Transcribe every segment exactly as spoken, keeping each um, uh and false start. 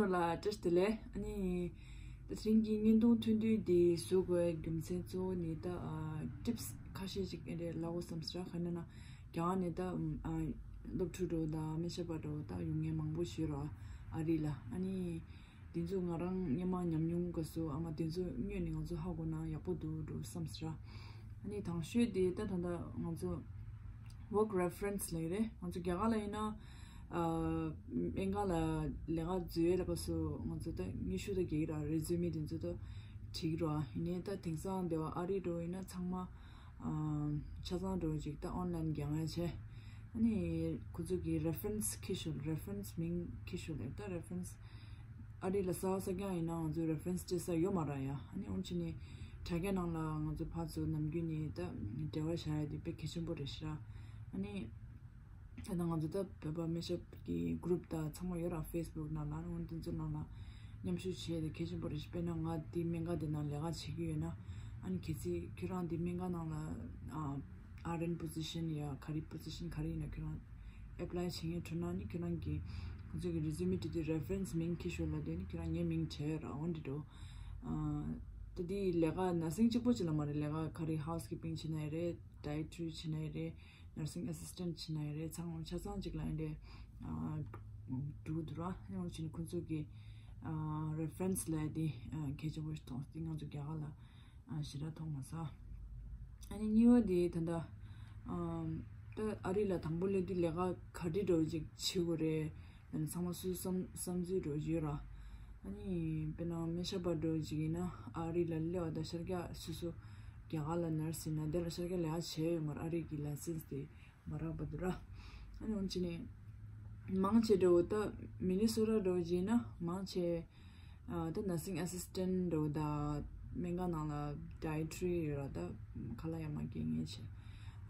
ལ་བཀྲ་ཤིས་བདེ་ལེགས། ཨ་ནི་ད་དེ་རིང་གི་བརྙན་ཐུང་ཐུང་ཐུང་འདི་བཟོ་དགོས་རྒྱུ་མཚན་གཙོ་བོ་ནི་ད་ཨ་ཊིབ་སི་ཁ་ཤས་ཅིག་ཨེ་འདྲས་ལབ་དགོས་བསམ་སོང་། ག་ནས་ན་རྒྱ་གར་ནས་ད་ཨ་སློབ་ཕྲུག་འདྲ་བོ་དང་སྨན་ཞབས་པ་འདྲ་བོ་ད་ཡོང་མཁན་མང་པོ་ཞིག་ཡོད་རེད་ཨ་རི་ལ། ཨ་ནི་དེ་ཚོ་ང་རང་སྔོན་མ་ཉམས་མྱོང་ག་སོ་ཨ་མ་དེ་ཚོ་དངོས་ནས་ང་ཚོ་ཧ་གོ་ན་ཡག་པོ་འདུག་འགྲོ་བསམ་ཟེར། ཨ་ནི་དང་ཤོས་དེ་ད་ད་ལྟ་ང་ཚོ་work reference ལབ་ཀྱི་རེད། ང་ཚོ་རྒྱ་གར་ལ་ཡིན་ན་ཨ་སྨན་ཁང་ལ་ལས་ཀ་འཛུལ་ཡས་ལ་ག་སོ་ང་ཚོ་ད་སྙན་ཞུ་ད་རྒྱག་གི་ར་རེ་ཛུ་མེ་དེ་ཚོ་ད་བྲིས་ཀྱི་ར། ཡིན་ནའི་ད་དེང་སང་འདི་བ་ཨ་རི་འགྲོ་ཡིན་ན་ཚང་མ་ཆ་ཚང་འགྲོ་ཅིག་ད་ཨོན་ལན་རྒྱག་ཡ་བྱས། ཨ་ནི་ཁོ་ཚོ་གི་reference འཁྱེར་ཤོག reference མིང་འཁྱེར་ཤོག་ལབ། ད་reference ཨ་རི་ལ་གསར་པ་གསར་རྐྱང་ཡིན་ན་ང་ཚོ་reference སྤྲད་ས་ཡོད་མ་རེད་ཡ། ཨ་ནི་འོན་ཆེ་ནི་དྲ་རྒྱ་ནང་ལ་ང་ཚོ་ཕར་ཚུར་ནམ་རྒྱུན་ནས་ད་འབྲེལ་བ་བྱ་ཡ་དེ་དཔེ་གལ་ཆེན་པོ་རེད་ཤག་ཨ་ནི་ད་ང་ཚོ་ད་བོད་པ་སྨན་ཞབས་ཀྱི་group ད་ཚང་མ་ཡོད་ར། Facebook ནང་ལ་འོན་དེ་ཚོ་ནང་ལ་མཉམ་ཞུགས་བྱེད་ཡ་དེ་གལ་ཆེན་པོ་རེད་ཤག་དཔེར་ན་ང་དེ་སྨན་ཁང་དེ་ནང་ལས་ཀ་བྱེད་ཀྱི་ཡོད་ན་ཨ་ནི་གལ་སྲིད་ཁྱོད་རང་དེ་སྨན་ཁང་ནང་ལ་ཨ་ཨར་ཨེན་position ཡ་ག་རེ་position ག་རེ་ཡིན་ན་ཁྱོད་རང་apply བྱེད་མཁན་འགྲོ་ན་ནི་ཁྱོད་རང་གི་ཁོང་ཚོ་གི་resume དེ་དུས་reference མིང་འཁྱེར་ཤོག་ལབ་དུས་ནི་ཁྱོད་རང་ངའི་མིང་བྲིས་ར་འོན་ཏེ་འགྲོ། ད་དེ་ལས་ཀ་nursing གཅིག་པོ་གཅིག་ལ་མ་རེད། ལས་ཀ་ག་རེ་housekeeping བྱེད་ན་ཡང་རེད། dietary བྱེད་ན་ཡང་རེད། nursing assistant བྱེད་ན་ཡང་རེད། ཚང་མ་ཆ་ཚང་གཅིག་ལ་ཡང་རེད། འགྲོ་འདུག་ར། ཡང་བྱས་ནས་ཁོང་ཚོ་གི་reference ལབ་དེ་གལ་ཆེན་པོ་ཞིག་མཐོང་སྟེ་ང་ཚོ་རྒྱ་གར་ལ། ཨ་ཞེ་དྲག་མཐོང་མ་སོང་། ཨ་ནི་གཉིས་པ་དེ་ད་ལྟ་ཨམ་ད་ཨ་རི་ལ་དང་པོ་སླེབས་དུས་ལས་ཀ་ག་འདྲ་འདྲ་བོ་ཅིག་བྱེད་དགོས་རེད། ཨ་ནི་ཚང་མ་སུ་བསམ་བསམ་ཚུལ་འདྲ་བོ་ཅིག་ཡོད་ར། ཨ་ནི་དཔེར་ན་སྨན་ཞབས་པ་འདྲ་བོ་ཅིག་ཡིན་ན་ཨ་རི་ལ་སླེབས་པ་དང་ཤར་རྒྱག་སོ་སོ་རྒྱ་གར་ལ་ནར་སི་ཡིན་ན་དེ་ལ་ཤར་རྒྱག་ལས་ཀ་བྱས་ཡོད་མ་རེད། ཨ་རི་གི་ལའི་སེན་སི་དེ་མ་རག་པ་འདུག་ར། ཨ་ནི་འོན་ཅི་ནས་མང་ཆེ་འདྲ་བོ་ད་མི་ནི་སོ་ཊ་འདྲ་བོ་ཅིག་ཡིན་ན་མང་ཆེ་ཨ་ད་nursing assistant འདྲ་བོ་ད་སྨན་ཁང་ནང་ལ་dietary ཡོད་ར། ད་ཁ་ལག་ཡ་མ་སྐྱེལ་མཁན་བྱས།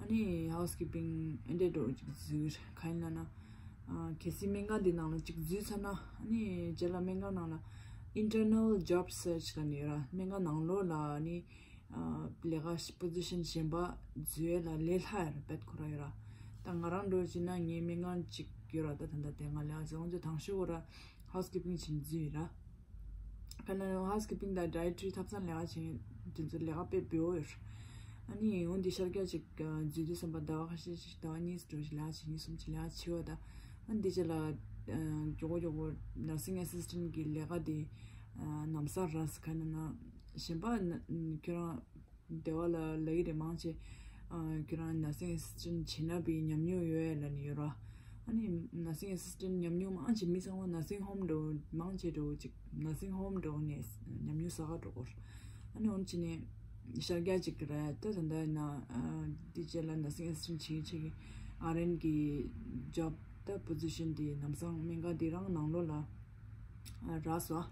ཨ་ནི་housekeeping ཨེ་འདྲས་འདྲ་བོ་ཅིག་འཛུལ་ག་ཡིན་ལབ་ན། ཨ་གལ་སྲིད་སྨན་ཁང་འདི་ནང་ལ་ཅིག་འཛུལ་ཚར་ན་ཨ་ནི་རྗེས་ལ་སྨན་ཁང་ནང་ལ་internal job search ལབ་ནི་ཡོད་ར། སྨན་ཁང་ནང་ལོགས་ལ་ཨ་ནི་ཨ་ལས་ཀ་position གཞན་པ་འཛུལ་ཡས་ལ་ལས་སླ་ཡ་ར་བེད་ཁོ་ར་ཡོད་ར། ད་ང་རང་འདྲ་བོ་བྱས་ན་ངའི་སྨན་ཁང་ཅིག་ཡོད་ར། ད་ད་ལྟ་དེ་ང་ལས་ཀ་བྱེད་ཁོང་ཚོ་དང་ཤོས་ཁོ་ར་housekeeping བྱེད་འཛུལ་ཡོད་ར། ཁ་ན་housekeeping དང་dietary ཐབ་ཚང་ལས་ཀ་བྱེད་མཁན་དེ་ཚོ་ལས་ཀ་དཔེ་འབེལ་པོ་ཡོད་ར། ཨ་ནི་འོན་ཏེ་ཤར་རྒྱག་ཅིག་འཛུལ་དུས་ཙམ་པ་ཟླ་བ་ཁ་ཤས་ཤིག་ཟླ་བ་གཉིས་འགྲོ་ཞིག་ལས་ཀ་བྱེད་མཁན་གསུམ་ཅིག་ལས་ཀ་བྱེད་པ་དང་། ཨ་ནི་དེ་རྗེས་ལ་མགྱོགས་པོ་མགྱོགས་པོ་nursing assistant གི་ལས་ཀ་དེ་ཨ་ནམ་སང་རག་སོང་། ག་ན་ན་གཞན་པ་ན་ཁྱོད་རང་སྡེ་བ་ལ་ལབ་ཀྱི་རེད། མང་ཆེ་ཨ་ཁྱོད་རང་nursing assistant བྱེད་ན་བའི་ཉམས་མྱོང་ཡོད་ལབ་ནས་ཡོད་ར། ཨ་ནི་nursing assistant ཉམས་མྱོང་མང་ཆེ་མི་ཚང་མ་nursing home འགྲོ་མང་ཆེ་འགྲོ་ཅིག་nursing home འགྲོ་ནས་ཉམས་མྱོང་བསགས་ག་འགྲོ་དགོས། ཨ་ནི་འོན་ཅི་ནས་ཤར་རྒྱག་ཅིག་རེད། ད་ད་ལྟ་ན་ཨ་དེ་རྗེས་ལ་nursing assistant བྱེད་ཀྱི་བྱེད་ཀྱི་ཨར་ཨེན་གི་job ད་position དེ་ནམ་སང་སྨན་ཁང་དེ་རང་ནང་ལོགས་ལ་ཨ་རག་སོང་།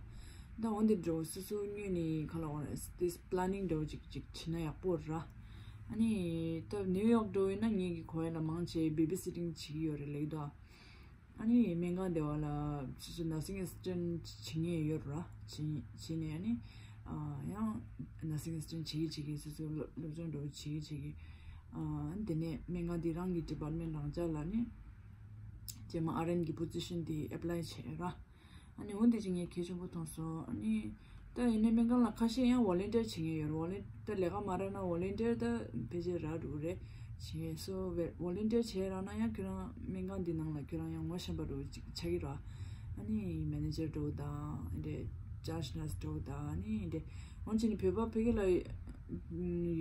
ད་འོན་ཏེ་འགྲོ་སོ་སོ་དངོས་ནས་ཁ་ལ་འོང་རེད། this planning འགྲོ་ཅིག་ཅིག་བྱེད་ན་ཡག་པོ་ར། ཨ་ནི་ད་ནིའུ་ཡོག་འགྲོ་ཡིན་ན་ངེད་ཀྱི་གོ་ཡ་ལ་མང་ཆེ་baby sitting བྱེད་ཀྱི་ཡོད་རེད་ལེགས་དོ། ཨ་ནི་སྨན་ཁང་སྡེ་བ་ལ་སོ་སོ་nursing assistant བྱེད་མཁན་ཡོད་ར། བྱེད་བྱེད་ནས་ཨ་ནི་ཨ་ཡང་nursing assistant བྱེད་ཀྱི་བྱེད་ཀྱི་སོ་སོ་སློབ་སློབ་སྦྱོང་འགྲོ་བྱེད་ཀྱི་བྱེད་ཀྱི་ཨ་དེ་ནས་སྨན་ཁང་དེ་རང་གི་department རང་ཅག་ལ་ནི་རྗེས་མ་ཨར་ཨེན་གི་position དེ་apply བྱས་ར། ཨ་ནི་འོན་ཏེ་ཅིག་ངས་གལ་ཆེན་པོ་མཐོང་སོང་། ཨ་ནི་ད་ཡིན་ནའི་སྨན་ཁང་ལ་ཁ་ཤས་ཡང་volunteer བྱེད་མཁན་ཡོད་རེད། volunteer ད་ལས་ཀ་མ་རག་ན་volunteer ད་ཕལ་ཆེར་རག་འགྲོ་གི་རེད། བྱས་སོ་བེ་volunteer བྱས་རག་ན་ཡང་ཁྱོད་རང་སྨན་ཁང་འདི་ནང་ལ་ཁྱོད་རང་ཡང་ངོ་ཤེས་པ་འདྲ་བོ་ཅིག་ཆགས་ཀྱི་རེད། ཨ་ནི་manager འདྲ་བོ་དང་འདྲ་charge nurse འདྲ་བོ་དང་ཨ་ནི་འདྲ་འོན་ཅི་ནི་བོད་པ་ཕ་གི་ལ་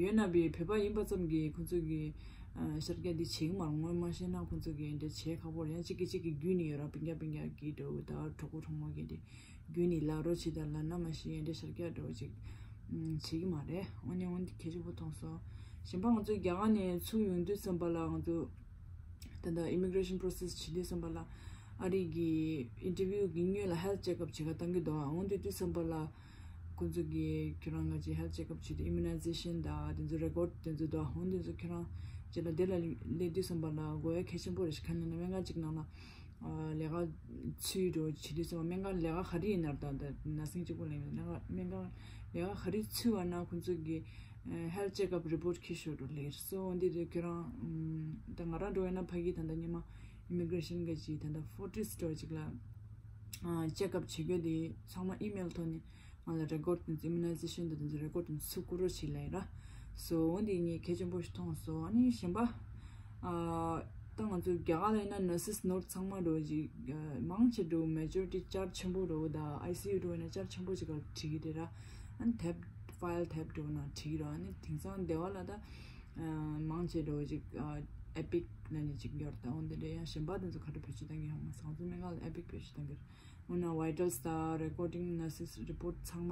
ཡོད་ན་བི་བོད་པ་ཡིན་པ་ཙམ་གྱིས་ཁོང་ཚོ་གི་ཤར་རྒྱག་འདི་བྱེད་ཀྱི་མ་རེད། ངོ་མ་ཤེས་ན་ཁོང་ཚོ་གི་འདྲ་བྱེད་ཁག་པོ་རེད། ཡང་གཅིག་གིས་གཅིག་གི་བརྒྱུད་ནས་ཡོད་ར། སྤུན་ཀྱག་སྤུན་ཀྱག་གི་འདྲ་བོ་དང་གྲོགས་པོ་གྲོགས་མོ་གི་འདྲ། རྒྱུན་ནས་ལབ་རོགས་བྱེད་དང་ལབ་ན་མ་ཤེས་ཡོན་ཏན་ཤར་རྒྱག་འགྲོ་ཅིག་བྱེད་ཀྱི་མ་རེད། འོ་ནི་འོ་འདི་གལ་ཆེན་པོ་མཐོང་སོང་། གཞན་པ་ང་ཚོ་རྒྱ་གར་ནས་ཚུར་ཡོང་དུས་ཙམ་པ་ལ་ང་ཚོ་ད་ལྟ་immigration process བྱེད་དུས་ཙམ་པ་ལ་ཨ་རི་གི་interview གི་སྔོན་ལ་health check up བྱེད་ག་བཏང་གི་འདུག་འོ་འདི་དུས་ཙམ་པ་ལ་ཁོང་ཚོ་གིས་ཁྱོད་རང་ང་ཚོའི་health check up བྱེད་དུས་immunization དང་དེ་ཚོ་record དེ་ཚོ་འདུག་འོ་འདི་ཚོ་ཁྱོད་རང་རྗེས་ལ་དེ་ལ་སླེབས་དུས་ཙམ་པ་ལ་དགོས་ཡ་གལ་ཆེན་པོ་རེད། ག་ནས་ན་སྨན་ཁང་གཅིག་ནང་ལ། ལས་ཀ་ཚུལ་འགྲོ་བྱེད་དུས་ཙམ་པ་སྨན་ཁང་ལས་ཀ་ག་རེ་ཡིན་ནར་དང་ད་ན་སེང་གཅིག་པོ་ལ་ཡིན་ན་སྨན་ཁང་ལས་ཀ་ག་རེ་ཚུལ་བ་ན་ཁོང་ཚོ་གི་health check up report ཁྱི་ཤོར་འགྲོ་ལེར་སོ་འདི་དུས་ཁྱོད་རང་ད་ང་རང་འགྲོ་ཡིན་ན་ཕ་གི་ད་ད་ཉི་མ་immigration ག་ཅིག་ད་ད་forty store ཅིག་ལ་ ཨ་ཅེག་ཨབ་བྱེད་རྒྱུ་དེ་ཚང་མ་ཨི་མེལ་ཐོག་ནས་ང་ལ་རེ་ཀོར་དེ་ཚོ་ཨིམ་མུ་ནའི་ཛེ་ཤན་དང་དེ་ཚོ་རེ་ཀོར་དེ་ཚོ་བསྐུར་རོགས་བྱེད་ལབ་ཡིན་ར། སོ་འོ་འདི་ངས་གལ་ཆེན་པོ་ཞིག་མཐོང་སོང་། ཨ་ནི་གཞན་པ་ཨ་ད་ང་ཚོ་རྒྱ་གར་ལ་ཡིན་ན་ནར་སི་ནོར་ཚང་མ་འགྲོ་ཅིག་ཨ་མང་ཆེ་འགྲོ་མེ་ཇོ་རི་ཊི་ཅར་ཆེན་པོ་འགྲོ་ད་ཨའི་སི་ཡུ་འགྲོ་ཡིན་ན་ཅར་ཆེན་པོ་ཅིག་ག་བྲིས་ཀྱི་རེད་ར། ཨ་ནི་ཐེབ་ཕའིལ་ཐེབ་འགྲོ་ན་བྲིས་ཀྱི་ར། ཨ་ནི་དེང་སང་སྡེ་བ་ལ་ད་ཨ་མང་ཆེ་འགྲོ་ཅིག་ཨ་ཨེ་པིག་ལ་ནི་ཅིག་ཡོད་རེད། ད་འོ་འདི་འདྲ་ཡང་གཞན་པ་དེ་ཚོ་ག་འདྲ་བེད་སྤྱོད་གཏང་གི་ཡོད་མ་སོང་། ང་ཚོ་སྨན་ཁང་ལ་ཨེ་པིག་བེད་སྤྱོད་གཏང་གི་རེད། འོ་ན་ཝའི་ཊལ་སི་དང་རེ་ཀོར་ཌིང་ནར་སི་རི་པོར་ཊི་ཚང་མ་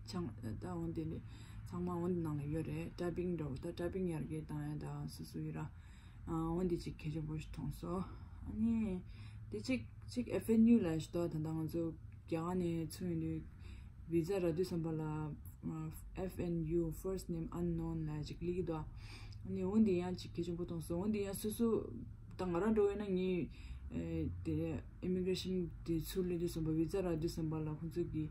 ཆང་ད་འོ་འདི་འདྲ་ཚང་མ་འོ་འདི་ནང་ལ་ཡོད་རེད། ཊའི་པིང་འདྲ་བོ་ད་ཊའི་པིང་ཡར་རྒྱས་བཏང་ཡ་ད་སོ་སོ་ཡོད་ར། ཨ་འོ་འདི་ཅིག་གལ་ཆེན་པོ་ཞིག་མཐོང་སོང་། ཨ་ནི་འདི་ཅིག་ཅིག་ཨེཕ་ཨེན་ཡུ་ལབ་ཞིག་འདུག་ད་ལྟ་ང་ཚོ་རྒྱ་གར་ནས་ཚུར་ཡོང་དུས་བི་ཛ་རག་དུས་ཙམ་པ་ལ་ཨེཕ་ཨེན་ཡུ་first name unknown ལབ་ཅིག་སླེབས་ཀྱི་འདུག་ཨ་ནི་འོ་འདི་ཡང་ཅིག་གལ་ཆེན་པོ་མཐོང་སོང་། འོ་འདི་ཡང་སོ་སོ་ད་ང་རང་འགྲོ་ཡོད་ན་ངས་ཨེ་དེ་ཨི་མི་གྷི་རེ་ཤན་དེ་ཚུར་སླེབས་དུས་ཙམ་པ་བི་ཛ་རག་དུས་ཙམ་པ་ལ་ཁོང་ཚོ་གི་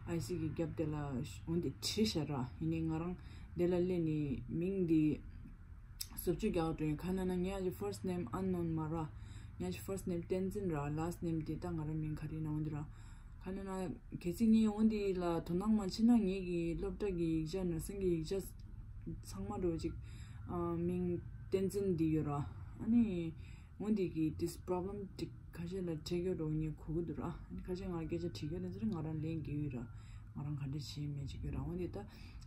ཨའི་སི་གི་རྒྱབ་དེ་ལ་འོ་འདི་བྲིས་བཞག་ར། ཡིན་ནའི་ང་རང་དེ་ལ་སླེབས་ནས་མིང་འདི་བཟོ་བཅོས་རྒྱག་འགྲོ་ཡིན། ག་ན་ན་ངའི་first name unknown མ་ར། ངའི་first name བསྟན་འཛིན་ར། last name དེ་ད་ང་རང་མིང་ག་རེ་ཡིན་ན་འོ་འདི་ར། ག་ན་ན་གལ་སྲིད་ངས་འོ་འདི་ལ་དོ་སྣང་མ་བྱས་ན་ངེད་ཀྱི་སློབ་གྲྭ་གི་ཡིག་ཆ་ནར་སིང་གི་ཡིག་ཆ་ཚང་མ་འགྲོ་ཅིག་ཨ་མིང་བསྟན་འཛིན་འདི་ཡོད་ར། ཨ་ནི་འོ་འདི་གི་this problem ཅིག་ཁ་ཤས་ལ་འཕྲད་ཡོད་འགྲོ་ངས་གོ་གི་འདུག་ར། ཨ་ནི་ཁ་ཤས་ང་སྐད་ཆ་དྲི་ཡོད་ན་ཚོ་ང་རང་ལན་རྒྱག་ཡོད་ར། ང་རང་ག་འདྲ་བྱས་མེད་ཅིག་ཡོད་ར། འོ་འདི་ད་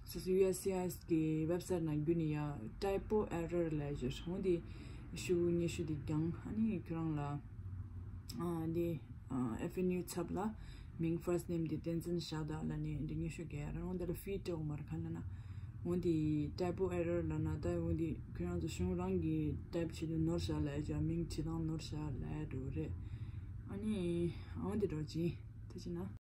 སོ་སོ་ཡུ་ཨེས་སི་ཨའི་ཨེས་གི་ཝེབ་སའིཊ་ནང་བརྒྱུད་ནས་ཡ་typo error ལབ་ཡོད། འོ་འདི་ཞུ་སྙན་ཞུ་འདི་རྒྱང་། ཨ་ནི་ཁྱོད་རང་ལ་ཨ་འདི་ཨ་ཨེཕ་ཨེན་ཡུ་ཚབ་ལ་མིང་first name འདི་བསྟན་འཛིན་བཞག་དང་ལབ་ནས་འདི་སྙན་ཞུ་རྒྱག་ཡ་རང་འོ་འདི་ལ་ཕི་སྤྲད་འོང་མ་རེད། ག་ན་ན་འོ་འདི་typo error ལབ་ན་ད་འོ་འདི་ཁྱོད་རང་ཚོ་གཞུང་རང་གི་ཊའིབ་བྱེད་དུས་ནོར་བཞག་ལབ་ཡ། མིང་བྲིས་སྟངས་ནོར་བཞག་ལབ་ཡ་འགྲོ་རེད། ཨ་ནི་འོ་འདི་འགྲོ་ཅིང་ཐུགས་རྗེ་གནང་།